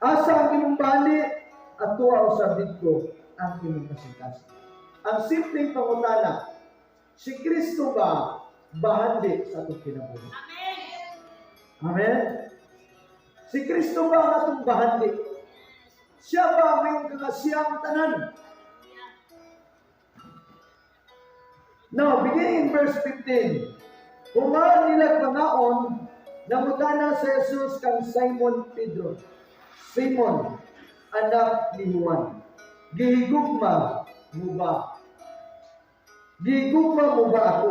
Asa ang imong bahandi, adtoa usab didto ang imong kasing-kasing. Ang simpleng pangutana, si Kristo ba bahandi sa atong kinabuhi? Amen. Si Kristo ba ang atong bahandi? Siya ba ang iyong siyang tanan? Now, beginning in verse 15. Human nila pangaon, nangutana si Jesus kang Simon Pedro, "Simon, anak ni Juan, gihigugma mo ba? Gihigugma mo ba ako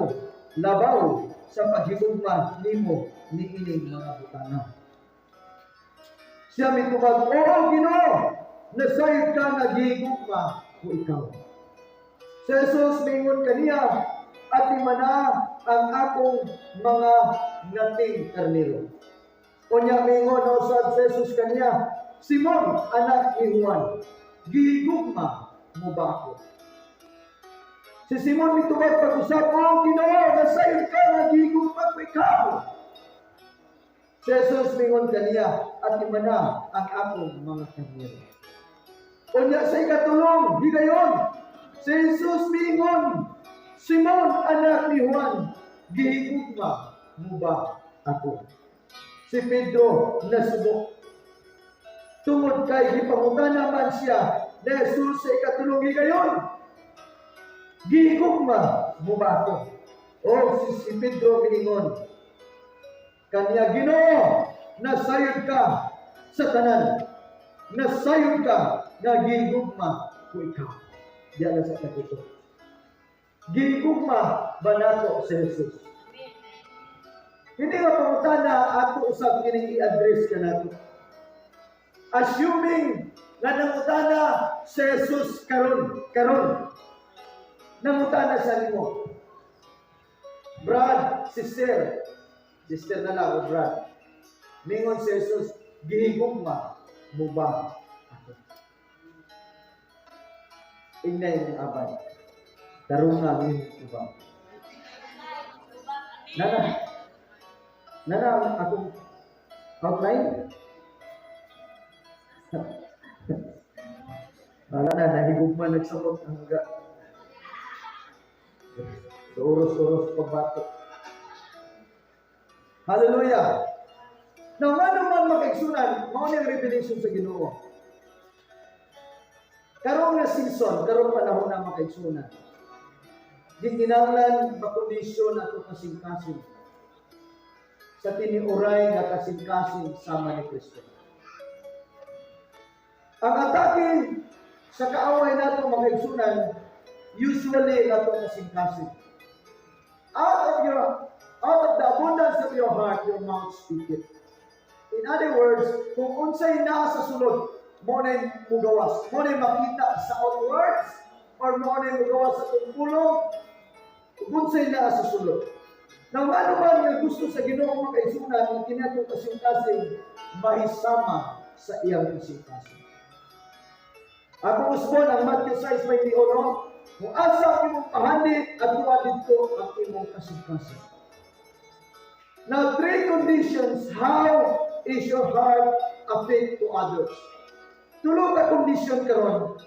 labaw sa paghigugma nimo niining mga butanga?" Siya mitubag, "Oo, Ginoo, nasayod ka nga gihigugma ko ikaw." Si Jesus mingon kaniya, "Atimana ang akong mga ngating karnero." Unya mingon usab si Jesus kaniya, "Simon, anak ni Juan, gihigugma mo ba ako?" Si Simon mitubag pag-usab, "Oo, Ginoo, nasayod ka nga gihigugma ko ikaw." Si Jesus mingon kaniya, "Atimana ang akong mga karnero." Unya sa ikatulong, higayon, si Jesus mingon, "Simon, anak ni Juan, gihigugma mo ba ako?" Si Pedro nasubo. Tungod kay gipangutana man siya ni Jesus sa ikatulong higayon, "Gihigugma mo ba ako?" O si Pedro miingon kaniya, "Ginoo, nasayod ka sa tanan. Nasayod ka nga gihigugma ko ikaw." Diya lang sa kapito. Gihigugma ba nato si Jesus? Kini nga pangutana, ato usab kining i-address kanato. Assuming nga nangutana si Jesus karon, karon. Nangutana sa nimo. Brad, sister, sister na lang o brad. Mingon si Jesus, "Gihigugma mo ba ako?" Ingna imong abay. Tarunga ang imong tubag. Nana. Nana ang akong outline. Wala na, nahigugma nagsamot ang ga. Oros-oros pagbato. Hallelujah! Now, nga naman, mga kaigsuonan, mao ni ang revelation sa Ginoo. Karong nga season, karong panahon na, mga kaigsuonan, gikinahanglan makondisyon ato kasing-kasing sa tiniuray nga kasing-kasing sama ni Kristo. Ang atake sa kaaway nato, mga kaigsuonan, usually ato kasing-kasing. Out of the abundance of your heart, your mouth speaketh. In other words, kung unsay naa sa sulod, mao na mugawas. Mao na makita sa outwards, or mao na mugawas sa atong pulong, kung unsay naa sa sulod. Now, ano man nga gusto sa Ginoo, mga kaigsuonan, nga kini atong kasing-kasing mahisama sa iyang kasing-kasing. Ako usbon ang Matthew 6:21, kung asa ang imong pahandi, adtoa didto ang imong kasing-kasing. Now, three conditions how is your heart affect to others. Tulo ka kondisyon karon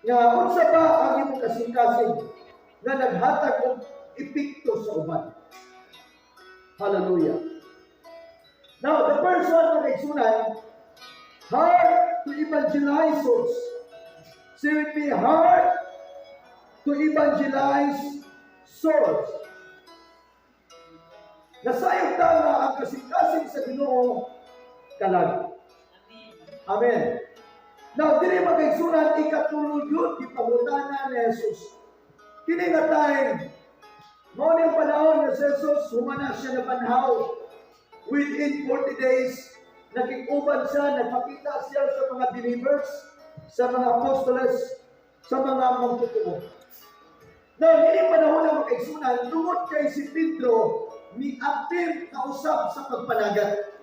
nga unsa ba ang imong kasing-kasing nga naghatag og epekto sa uban. Hallelujah. Now, the first one, mga kaigsuonan, heart to evangelize souls. Say with me, heart to evangelize souls. Nasayod ta nga ang kasing-kasing sa Ginoo kalag. Amen. Now, diri, mga kaigsuonan, ikatulo yun, gipangutana ni Jesus. Kini nga time, mao ni ang panahon nga si Jesus, humana siya nabanhaw. Within 40 days, nakig-uban siya, nagpakita siya sa mga believers, sa mga apostoles, sa mga magtotoo. Now, kini panahon ng mga kaigsuonan, tungod kay si Pedro, ni-attempt na usab sa pagpanagat.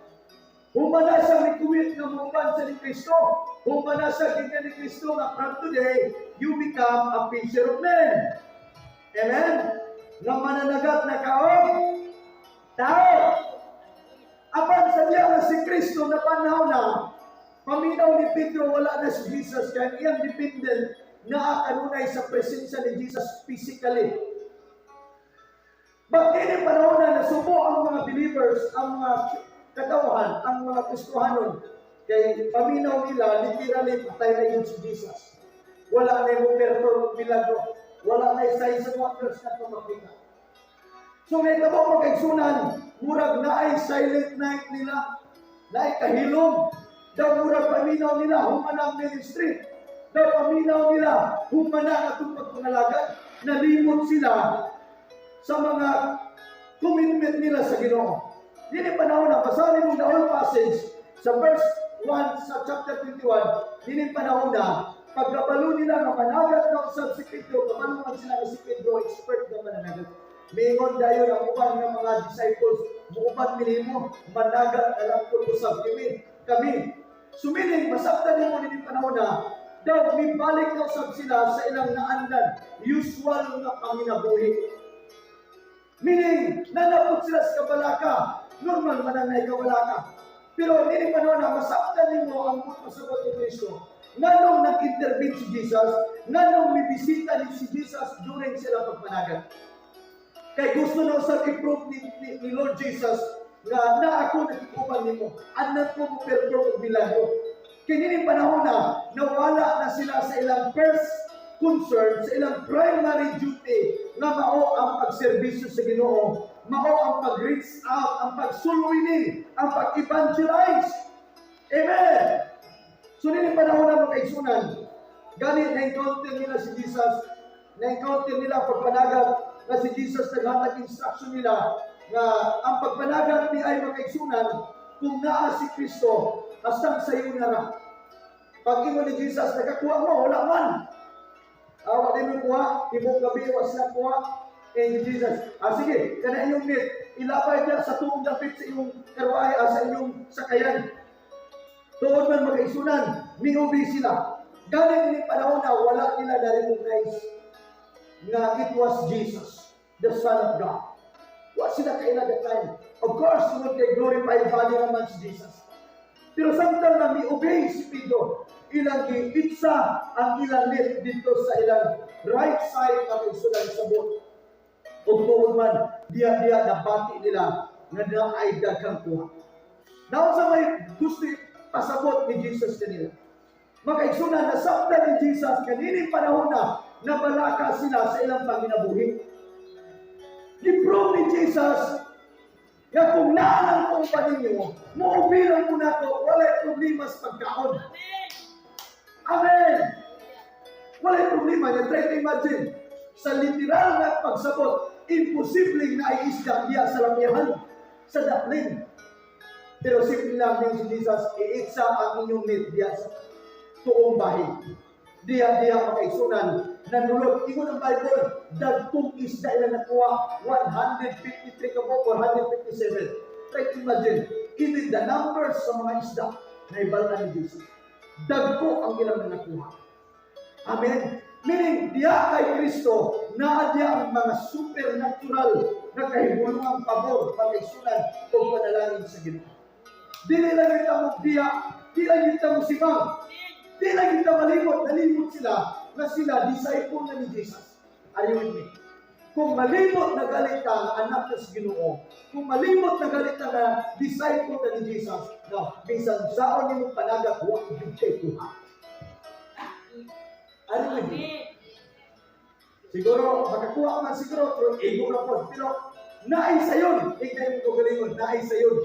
Humana siya mikuwit nga muuban sa ni Kristo. Humana siya giingon ni Kristo nga from today, you become a fisher of men. Amen? Nga mananagat na ka og tao. Apan sa diya nga si Kristo nabanhaw na, Paminaw ni Pedro, wala na si Jesus kaya iyang dependent naa kanunay sa presensya ni Jesus physically. But kini panahon na nasubo ang mga believers, ang mga katawhan, ang mga Kristohanon, kay paminaw nila, literally, patay na yun si Jesus. Wala na yung perform milagro. Wala na signs and wonders na makita. So nahitabo, mga kaigsunan, murag naay silent night nila, naay kahilom. Daw murag paminaw nila, human ang ministry. Daw paminaw nila, human na ang atong pagpangalagad. Nalimot sila sa mga commitment nila sa Ginoo. Yun yung panahon na, basahin mong the whole passage sa verse 1 sa chapter 21, yun yung panahon na pagkabalo nila nga managat na usab si Pedro, kabalo man sila nga si Pedro, expert na mananagat. Mingon dayon ang uban nga mga disciples, "Muuban mi nimo, managat na lang po usab kami. Kami." So meaning, masabtan nimo nini panahon na daw mibalik na usab sila sa ilang naandan, usual nga panginabuhi. Meaning, nanapot sila sa kabalaka. Normal man ang kabalaka. Pero nini panahon na masabtan nimo ang pasabot ni Kristo. Nganong nag-intervene si Jesus, nganong mibisita ni si Jesus during sila pagpanagat. Kay gusto na usab i-prove ni Lord Jesus nga na ako nakikupan nimo, anak ko mo perform og milagro. Kay nining panahon na nawala na sila sa ilang first concern, sa ilang primary duty nga mao ang pagserbisyo sa Ginoo, mao ang pag-reach out, ang pag-soul winning, ang pag-evangelize. Amen. So nining panahon na, mga kaigsunan, gani na-encounter nila si Jesus, na-encounter nila ang pagpanagat na si Jesus naghatag instruction nila nga ang pagpanagat ni ay, mga kaigsunan, kung naa si Kristo, hastang sayo na ra. Pag ingon ni Jesus, "Nakakuha mo?" "Wala man." Ah, wala mo kuha, tibok gabi, wa sila kuha. Eh, ni Jesus, "Ah, sige, kana iyong net, ilapay niya sa tuong dapit sa iyong karwahe, sa iyong sakayan." Tuod man, mga kaigsunan, miubi sila. Galing ni panahon na wala nila na-recognize nga it was Jesus, the Son of God. Wa sila kaila that time. Of course, tungod kay glorified body naman si Jesus. Pero samtang na mi-obey si Pedro, ilang giitsa ang ilang net dito sa ilang right side, mga kaigsunan, sa boat. Ug tuod man, diya-diya nabati nila nga naay daghang kuha. Naon sa may gusto pasabot ni Jesus kanila. Mga kaigsunan, nasabtan ni Jesus kanining panahon na nabalaka sila sa ilang panginabuhi. Gi-prove ni Jesus nga kung naa lang ko pa ninyo, muubi lang mo nako, walay problema sa pagkaon. Amen! Walay problema. Yan, try to imagine. Sa literal na pagsabot, imposible na ay isda diya sa lamyahan, sa daplin. Pero simple lang din si Jesus, "Iitsa ang inyong net diya sa tuong bahin." Diya diya, mga kaigsunan, nanulot. Ingon ang Bible, dagkong isda ilang nakuha, 153 ka po, 157. Try to imagine, even the numbers sa mga isda na ibalta ni Jesus. Dagko ang ilang nakuha. Amen. Meaning, diya kay Kristo, naa diya ang mga supernatural na kahibulungang pabor, mga kaigsunan, o panalangin sa Ginoo. Dili lang kita mo biya, di lang kita mo simang, di lang kita malimot, nalimot sila na sila disciple na ni Jesus. Are you with me? Kung malimot na galit ka nga anak na sa Ginoo, kung malimot na galit ka nga disciple na ni Jesus, now, bisan saon nimo panagat, wa gyud kay kuha. Are you with me? Siguro, makakuha man siguro, pero ego na po. Pero, naay sayon. Ikaw yung kagalingon, naay sayon.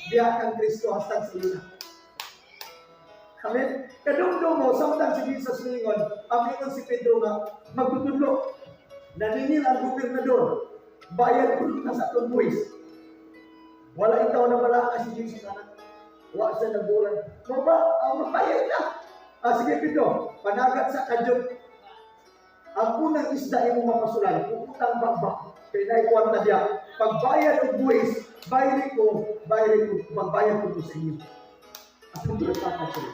Diya kang Kristo hastang sa iyo na. Amen? Kadumdum mo, samtang si Jesus mingon, ang ingon si Pedro nga, magtutudlo. Naningil ang gobernador. Bayad ko na sa atong buwis. Wala ikaw na wala ka si Jesus, anak. Wa siya nagbulan. Mo ba? Ang mabayad na. Ah, sige Pedro, panagat sa kadyot. Ang unang isda imo mapasulan, puputang bakbak. Kay naay kwarta diya. Pagbayad og buwis, bayad ko, magbayad ko sa inyo. Ako pa sila.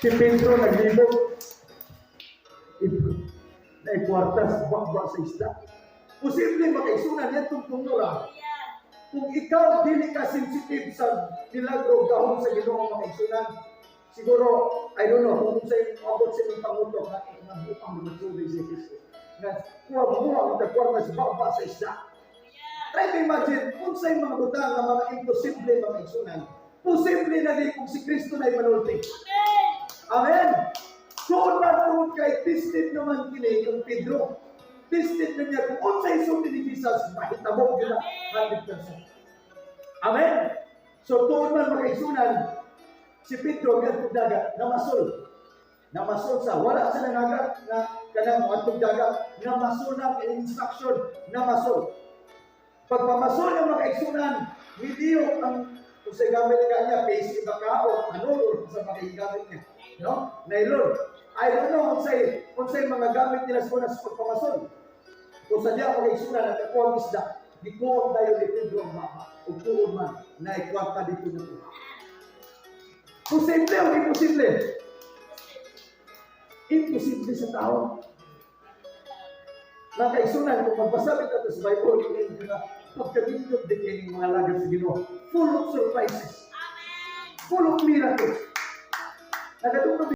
Si Pedro naglibot. Naay kwarta sa bakbak sa isda. Posible, mga kaigsunan, yan itong tungura. Kung ikaw dili ka sensitive sa milagro gahom sa Ginoo, mga Igsunan, siguro, I don't know, kung sa abot sa imong pangutok, nga, eh, nagbuang magsuri si Jesus. Nga, kuha mo ang kwarta sa baba sa isda. Try to imagine, kung sa mga butang nga mga imposible, mga igsunan, posible na di kung si Kristo na manulti. Amen! Tuod man tungod kay tested naman kini yung Pedro. Tested na niya kung unsay sulti ni Jesus, mahitabo gyud na 100%. Amen! So tuod man, mga igsunan, si Pedro ngadtong dagat, namasol. Namasol sa wala sila nagat na kanang moadtong dagat, namasol na kay instruction, namasol. Pagpamasol ng mga igsunan, miliyok ang kung sa gamit ka niya, PC ba ka o ano or sa mga gamit niya. No? Nylon. I don't know kung say mga gamit nila sa una sa pagpamasol. Kung sa diya mga igsunan, nakakuha ang isda, gikuot tayo ni Pedro ang baba, ug tuod man, na ikwarta dito na kuha. Posible o imposible? Imposible sa tao. Mga kaigsunan, kung magbasa kita sa Bible, hindi nga pagkanindot din kayong mga alagad sa Ginoo. Full of surprises. Full of miracles. Nakatungkol